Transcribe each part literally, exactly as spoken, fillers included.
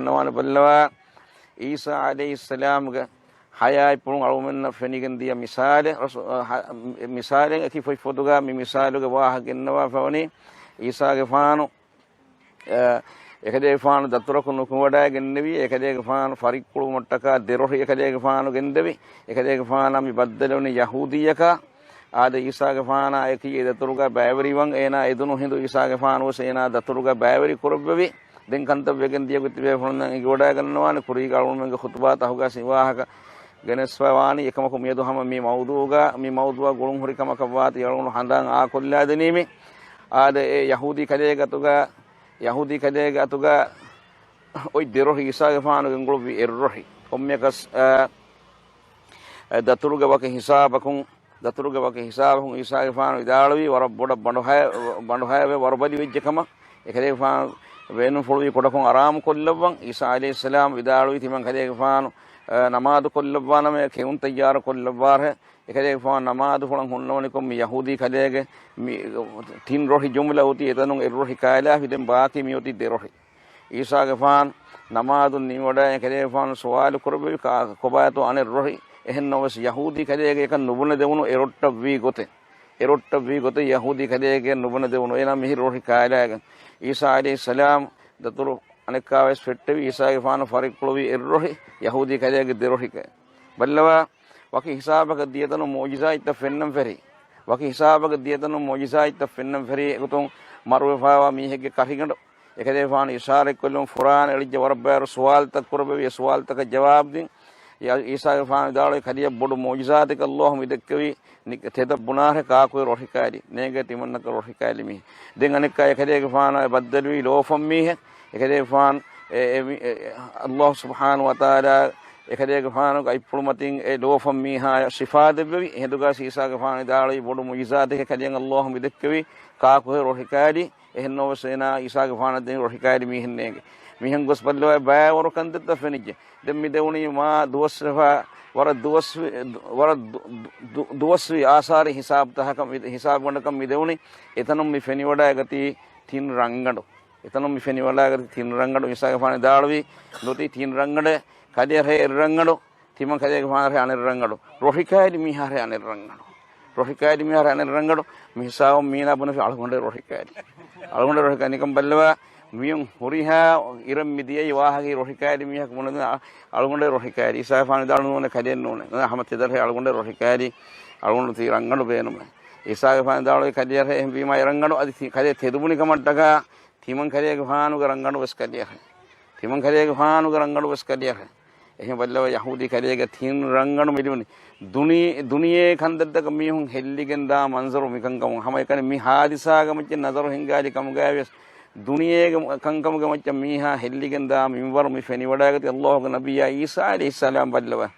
ނަވާނެ ބައްލަވާ، ޢީސާ ޢަލައިހިއްސަލާމްގެ ޙަޔާތްޕުޅުން އަޅުގަނޑުމެންނަށް ފެނިގެން ދިޔަ މިސާލެއް، ރަސޫ-، އަ، ހަ-، މިސާލެއް އެކި ފޮތްފޮތުގަ މި މިސާލުގެ ވާހަކަ ގެންނަވާފަ ވަނީ، ޢީސާގެފާނު، އަ، އެކަލޭގެފާނު ދަތުރަކު ނުކުމެވަޑައިގެންނެވި، އެކަލޭގެފާނު ފަރިއްކުޅުމަށްޓަކާ ދެރޮށި އެކަލޭގެފާނު ގެންދެވި، އެކަލޭގެފާނާ މި ބައްދަލުވަނީ ޔަހޫދީއަކާ، އާދެ، ޢީސާގެފާނާ އެކީ އެ ދަތުރުގަ ބައިވެރިވަން، އޭނާ އެދުނު ހިނދު ޢީސާގެފާނުވެސް އޭނާ ދަތުރުގަ ބައިވެރި ކުރެއްވެވި. ދެން ކަންތައް ވެގެން ދިޔަ ގޮތްތިބޭފުޅުންނަށް އެނގިވަޑައިގަންނަވާނެ، ކުރީގަ އަޅުގަނޑުމެންގެ ޚުތުބާތަކުގަ ސިވާހަކަ ގެނެސްފަ ވާނީ. އެކަމަކު މިއަދު ހަމަ މި މައުޟޫޢުގަ، މި މައުޟޫޢަށް ގުޅުން ހުރި ކަމަކަށް ވާތީ އަޅުގަނޑު ހަނދާން އާކޮށްލާދެނީމޭ. އާދެ، އެ ޔަހޫދީ ކަލޭގެ އަތުގަ، ޔަހޫދީ ކަލޭގެ އަތުގަ އޮތް ދެރޮށި ޢީސާގެފާނު ގެންގުޅުއްވި އެއްރޮށި. ކޮންމެއަކަސް، އަ، އެ ދަތުރުގެ ވަކި ހިސާބަކުން، ދަތުރުގެ ވަކި ހިސާބަކުން ޢީސާގެފާނު ވިދާޅުވީ ވަރަށް ބޮޑަށް ބަނޑުހައި-، ބަނޑުހައިވެ ވަރުބަލި ވެއްޖެ ކަމަށް. އެކަލޭގެފާނު ބޭނުންފުޅުވީ ކުޑަކޮށް އަރާމު ކޮށްލައްވަން. ޢީސާ ޢަލައިހިއްސަލާމް ވިދާޅުވީ ތިމަން ކަލޭގެފާނު، އަ، ނަމާދު ކޮށްލައްވާނަމޭ، ކެއުން ތައްޔާރު ކޮށްލައްވާށޭ. އެކަލޭގެފާނު ނަމާދުފުޅަށް ހުންނަވަނިކޮށް މި ޔަހޫދީ ކަލޭގެ މި ތިން ރޮށި ޖުމްލަ އޮތީ އެތަނުން އެއްރޮށި ކާލާފި، ދެން ބާކީ މިއޮތީ ދެރޮށި. ޢީސާގެފާނު ނަމާދުން ނިމިވަޑައި އެކަލޭގެފާނު ސުވާލު ކުރެއްވި ކާ-، ކޮބާތޯ އަނެއް ރޮށި؟ އެހެންނަމަވެސް ޔަހޫދީ ކަލޭގެ އެކަން ނުބުނެދެވުނު އެރޮށްޓަށް ވީ ގޮތެއް، އެރޮށްޓަށް ވީ ގޮތެއް ޔަހޫދީ ކަލޭގެ ނުބުނެދެވުނު. އޭނާ މިހިރި ރޮށި ކާލާގެން ޢީސާ ޢަލައިހިއްސަލާމް ދަތުރު އަނެއްކާވެސް ފެއްޓެވި. ޢީސާގެފާނު ފަރިއްކުޅުވީ އެއްރޮށި، ޔަހޫދީ ކަލޭގެ ދެރޮށިކައި. ބައްލަވާ، ވަކި ހިސާބަކަށް ދިޔަތަނު މުޢުޖިޒާތްތައް ފެންނަން ފެށި. ވަކި ހިސާބަކަށް ދިޔަތަނު މުޢުޖިޒާތްތައް ފެންނަން ފެށި. އެގޮތުން މަރުވެފައިވާ މީހެއްގެ ކަށިގަނޑު އެކަލޭގެފާނު އިޝާރަތްކޮށްލުން ފުރާނަ އެޅިއްޖެ ވަރަށް ބާރު ސުވާލުތައް ކުރެއްވެވި. އެ ސުވާލުތަކަށް ޖަވާބު ދިން. ޢީސާގެފާނު ވިދާޅުވި ކަލެޔަށް ބޮޑު މުޢުޖިޒާތެއް ﷲ މި ދެއްކެވި. ތެދަށް ބުނާހެ ކާކު ރޮށި ކާލި. ނޭނގޭ ތިމަންނަކަށް ރޮށި ކާލި މީހެއް. ދެން އަނެއްކާ އެކަލޭގެފާނާ ބައްދަލުވީ ލޯފަން މީހެއް. އެކަލޭގެފާނު އެ، އެ، އެ، ﷲ ސުބްޙާނަހޫ ވަތަޢާލާ އެކަލޭގެފާނުގެ އަތްޕުޅުމަތިން އެ ލޯފަން މީހާޔަށް ޝިފާ ދެއްވެވި. އެހިނދުގަ ޢީސާގެފާނު ވިދާޅުވީ ބޮޑު މުޢުޖިޒާތެކޭ ކަލެޔަށް ﷲ މި ދެއްކެވީ. ކާކު ރޮށި ކާލި. އެހެންނަމަވެސް އޭނާ ޢީސާގެފާނަށް ދެނީ ރޮށި ކާލި މީހެއް ނޭނގެ. މިހެން ގޮސް ބައްލަވާ ބައިވަރު ކަންތައްތައް ފެނިއްޖެ. ދެން މި ދެވުނީ މާ ދުވަސްވެފަ ވަރަށް ދުވަސް، ވަރަށް ދު-، ދު-، ދު-، ދުވަސްވީ އާސާރީ ހިސާބުތަކަކަށް މި، ހިސާބުގަނޑަކަށް މި ދެވުނީ. އެތަނުން މި ފެނިވަޑައިގަތީ ތިން ރަނގަނޑު. އެތަނުން މި ފެނިވަޑައިގަތީ ތިން ރަނގަނޑު. ޢީސާގެފާނު ވިދާޅުވީ ނުތީ ތިން ރަނގަނޑެއް، ކަލެޔަށް އެއް ރަނގަނޑު. ތިމަން ކަލޭގެފާނަށް އަނެއް ރަނގަޅު، ރޮށި ކާލި މީހާއަށް އަނެއް ރަނގަޅު، ރޮށި ކާލި މީހާއަށް އަނެއް ރަނގަޅު. މި ހިސާބުން މީނާ ބުނެފި އަޅުގަނޑެއް ރޮށި ކާލި. އަޅުގަނޑެއް ރޮށި ކާލި. ނިކަން ބައްލަވާ، މިއުން ހުރިހާ އިރަށް މި ދިޔައީ ވާހަކައި ރޮށި ކާލި މީހަކު ބުނެދުން އަ-، އަޅުގަނޑެއް ރޮށި ކާލި. އީސާފާނު ދާނު ނޫނެ ކަލެއް ނޫނެ. ނޫނެ ހަމަ ތެދަށޭ އަޅުގަނޑެއް ރޮށި ކާލި. އަޅުގަނޑު ތީ ރަނގަޅު ބޭނުމެ. އީސާގެފާނު ދާޅުވި ކަލެއަށޭ އެހެން ވީމާ އެ ރަނގަޅު އަދި ތި-، ކަލޭ ތެދުބުނި ކަމަށްޓަކާ ތިމަން ކަލޭގެފާނުގެ ރަނގަޅު ވެސް ކަލެއަށޭ. ތިމަން ކަލޭގެފާނުގެ ރަނގަޅު ވެސް ކަލެއަށޭ. އެހެން ބައްލަވަ ޔަހޫދީ ކަލޭގެ ތިން ރަނގަޅު މިލިވުނީ. ދުނި-، ދުނިޔެ ކަންތައްތަކަށް މީހުން ހެއްލިގެން ދާ މަންޒަރު މިކަންކަމުން. ހަމައެކަނި މި ހާދިސާގެ މައްޗަށް ނަޒަރު ހިންގާލި ކަމުގައި ވެސް ދުނިޔޭގެ ކަންކަމުގެ މައްޗަށް މީހާ ހެއްލިގެން ދާ މިންވަރު މި ފެނިވަޑައިގަތީ ﷲ ގެ ނަބިއްޔާ ޢީސާ ޢަލައިހިއްސަލާމް ބައްލަވަ.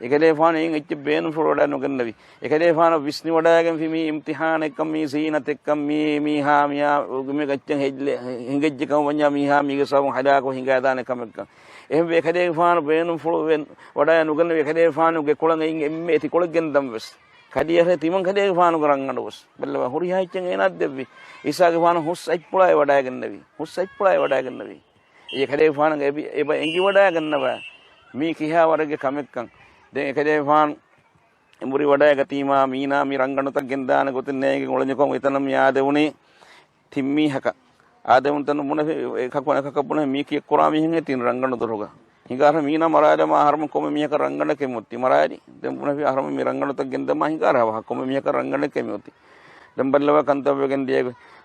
އެކަލޭގެފާނު އެއިން އެއްޗެއް ބޭނުންފުޅު ވަޑައި ނުގެންނެވި. އެކަލޭގެފާނު ވިސްނިވަޑައިގެންފި މީ އިމްތިޙާނެއްކަން، މީ ޒީނަތެއްކަން، މީ މީހާ މިޔާ މި އެއްޗެއް ހެއްލެ-، ހިނގައްޖެ ކަމަށް ވަންޏާ މީހާ މީގެ ސަބަބުން ހަލާކު ހިނގާދާނެ ކަމެއްކަން. އެހެންވެ އެކަލޭގެފާނު ބޭނުންފުޅު ވެ-، ވަޑައި ނުގެންނެވި. އެކަލޭގެފާނުގެ ކޮޅަށް އެއިން އެންމެ އެތި ކޮޅެއް ގެންދަން ވެސް. ކަލެއަށޭ ތިމަން ކަލޭގެފާނުގެ ރަނގަޅު ވެސް. ބައްލަވަ ހުރިހާ އެއްޗެއް އޭނާ ދެއްވި. ޢީސާގެފާނު ހުސް އަތްޕުޅާއެއް ވަޑައިގެންނެވި. ހުސް އަތްޕުޅާއެއް ވަޑައިގެންނެވި. އެކަލޭގެފާނަށް އެބަ-، އެބަ އެނގިވަޑައިގަންނަވާ މީ ކިހާ ވަރެއްގެ ކަމެއްކަން. ދެން އެކަލޭގެފާނު އެނބުރި ވަޑައިގަތީމާ މީނާ މި ރަނގަނޑުތައް ގެންދާނެ ގޮތެއް ނޭނގެ އުޅެނިކޮށް އެތަނަށް މި އާދެވުނީ ތިން މީހަކަށް. އާދެވުނު ތަނުން ބުނެފި އެކަކު އަނެކަކަށް ބުނެފި މީ ކިއެއްކުރާ މީހެއް ތިން ރަނގަނޑު ދުރުގަ. ހިނގާރަ މީނާ މަރާލަމާ އަހަރުމެން ކޮންމެ މީހަކަށް ރަނގަނޑެކޭ މިއޮތީ މަރާލީ. ދެން ބުނެފި އަހަރުމެން މި ރަނގަނޑުތައް ގެންދަމާ ހިނގާރަ ވަހަ ކޮންމެ މީހަކަށް ރަނގަނޑެކޭ މިއޮތީ. ދެން ބައްލަވާ ކަންތައް ވެގެން ދިޔަ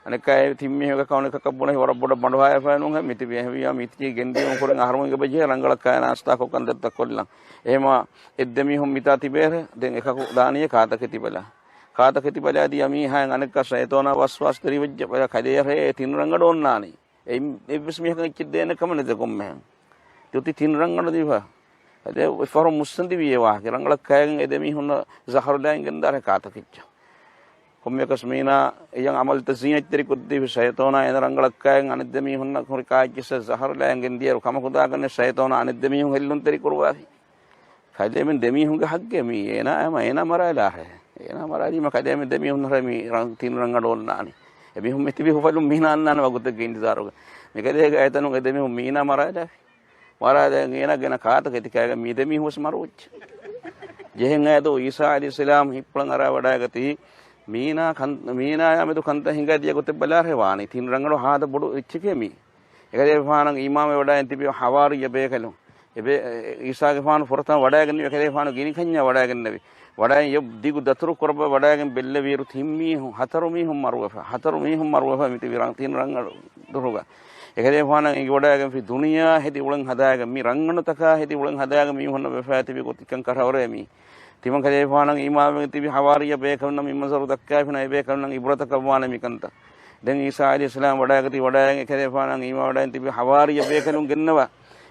އަނެއްކާ ތިން މީހަކަށް އަނެކަކަށް ބުނެ ވަރަށް ބޮޑަށް ބަނޑުހާއެފަ ނޫން މިތިބި އެހެންވިޔާ މިތި ގެންދިޔުން ކުރިން އަހަރުމެންގެ ބަޖެހޭ ރަނގަޅަށް ކާ ނާސްތާކޮށް ކަންތައްތައް ކޮށްލަން. އެހެމާ އެއްދެ މީހުން މިތާ ތިބޭރެ ދެން އެކަކު ދާނީ ކާތަކެތި ބަލާ. ކާތަކެތި ބަލާ ދިޔަ މީހާއަށް އަނެއްކާ ޝައިޠޯނާ ވަސްވާސް ތެރިވެއްޖެ ބަލާ ކަލެއަށޭ ތިން ރަނގަޅު އޮންނާނީ. އެއް-، އެއްވެސް މީހަކަށް އެއްޗެއް ދޭނެ ކަމެއް ނެތޭ ކޮންމެހެން. ތިއޮތީ ތިން ރަނގަޅު ދީފަ. އަދި އެއްފަހަރު މުއްސަނދިވީ އެ ވާހަކަ. ރަނގަޅަށް ކައިގެން އެ ދެ މީހުންނަށް ޒަހަރު ލައިން ގެންދާރެ ކާތަކެއްޗަށް. ކޮންމެއަކަސް މީނާ އެޔަން އަމަލްތައް ޒީނަތްތެރި ކޮށްދީފި ޝައިޠޯނާ އޭނަ ރަނގަޅަށް ކައިގެން އަނެއް ދެ މީހުންނަށް ހުރި ކާއެއްޗިއްސަށް ޒަހަރު ލައިން ގެންދިޔައިރު ކަމަކު ދާގަނެ ޝައިޠޯނާ އަނެއް ދެ މީހުން ހެއްލުންތެރި ކުރުވާފި. ކަލޭމެން ދެމީހުންގެ ހައްގެއް މީ. އޭނާ އެމަ އޭނާ މަރާލާހެ. އޭނާ މަރާލީމަ ކަލޭމެން ދެމީހުން ހަރެ މީ ރަން-، ތިން ރަނގަޅު އޮންނާނެ. އެމީހުން މިތިބި ހުފަލުން މީނާ އަންނާނެ ވަގުތެއްގެ އިންތިޒާރުގަ. މިކަލޭގެ އައިތަނުން އެ ދެމީހުން މީނާ މަރާލާފި. މަރާ ދެން އޭނާ ގެނަ ކާތަކެތި ކައިގަ މީ ދެމީހުން ވެސް މަރުވެއްޖެ. ޖެހެން އައިދޯ އީސާ ޢަލައިހިއްސަލާމް ހިއްޕުޅަން އަރާ ވަޑައިގަތީ، މީނާ ކަން، މީނާޔާ މެދު ކަންތައް ހިނގައިދިޔަ ގޮތެއް ބަލާށޭ ވާނީ. ތިން ރަނގަޅު ހާދަ ބޮޑު އެއްޗެކޭ މީ. އެކަލޭފާނަށް އީމާންވެ ވަޑައިގެން ތިބި ޙަވާރިއްޔަ ބޭކަލުން. އެބޭ، އެ، އީސާގެފާނު ފުރަތަމަ ވަޑައިގެންނެވި އެކަލޭފާނު ގިނިކަންޏާ ވަޑައިގެންނެވި. ވަޑައި އެ ދިގު ދަތުރު ކުރަބަ ވަޑައިގެން ބެއްލެވިއިރު ތިން މީހުން، ހަތަރު މީހުން މަރުވެފަ. ހަތަރު މީހުން މަރުވެފަ މިތިބި ރަން، ތިން ރަނގަޅު ދުރުގަ. އެކަލޭފާނަށް އެނގިވަޑައިގެންފި ދުނިޔެ ހެދި އުޅެން ހަދާގެން، މި ރަންގަނޑުތަކާ ހެދި އުޅެން ހަދާގެން މީހުންނަށް ވެފައި ތިބި ގޮތިކަން ކަށަވަރޭ މީ. ތިމަން ކަލޭފާނަށް އީމާންވެގެން ތިބި ޙަވާރިއްޔަ ބޭކަލުންނަށް މި މަންޒަރު ދައްކާފިނަ އެބޭކަލުންނަށް އިބްރަތަކަށްވާނެ މިކަންތައް. ދެން އީސާ ޢަލައިހިއްސަލާމް ވަޑައިގަތީ ވަޑައިގެން އެކަލޭފާނަށް އީމާންވެވަޑައިގެން ތިބި ޙަވާރިއްޔަ ބޭކަލުން ގެންނަވާ.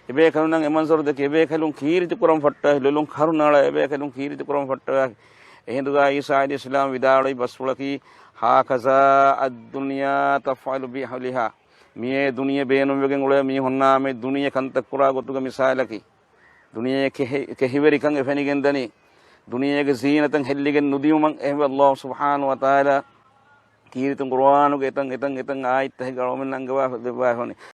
އެބޭކަލުންނަށް އެމަންޒަރު ދެކި އެބޭކަލުން ކީރިތި ކުރަން ފައްޓަވާ، ލޮލުން ކަރުނަޅާ އެބޭކަލުން ކީރިތި ކުރަން ފައްޓަވާ. އެހިނދުގަ އީސާ ޢަލައިހިއްސަލާމް ވިދާޅުވި ބަސްފުޅަކީ، ހާކަޒާ އައްދުނިޔާ ތަފްޢަލު ބިއަހްލިހާ. މިއޭ ދުނިޔެ ބޭނުންވެގެން އުޅޭ މީހުންނާމެ ދުނިޔެ ކަންތައް ކުރާ ގޮތުގެ މިސާލަކީ. ދުނިޔެ ކެހި-، ކެހިވެރިކަން އެ ފެނިގެން ދަނީ. ދުނިޔޭގެ ޒީނަތަށް ހެއްލިގެން ނުދިޔުމަށް އެހެންވެ ﷲ ސުބްޙާނަހޫ ވަތަޢާލާ ކީރިތި ޤުރުއާނުގެ އެތަން، އެތަން، އެތަން އާޔަތްތަކެއް އަޅުމެން އަންގަވާ ދެއްވާފަނީ.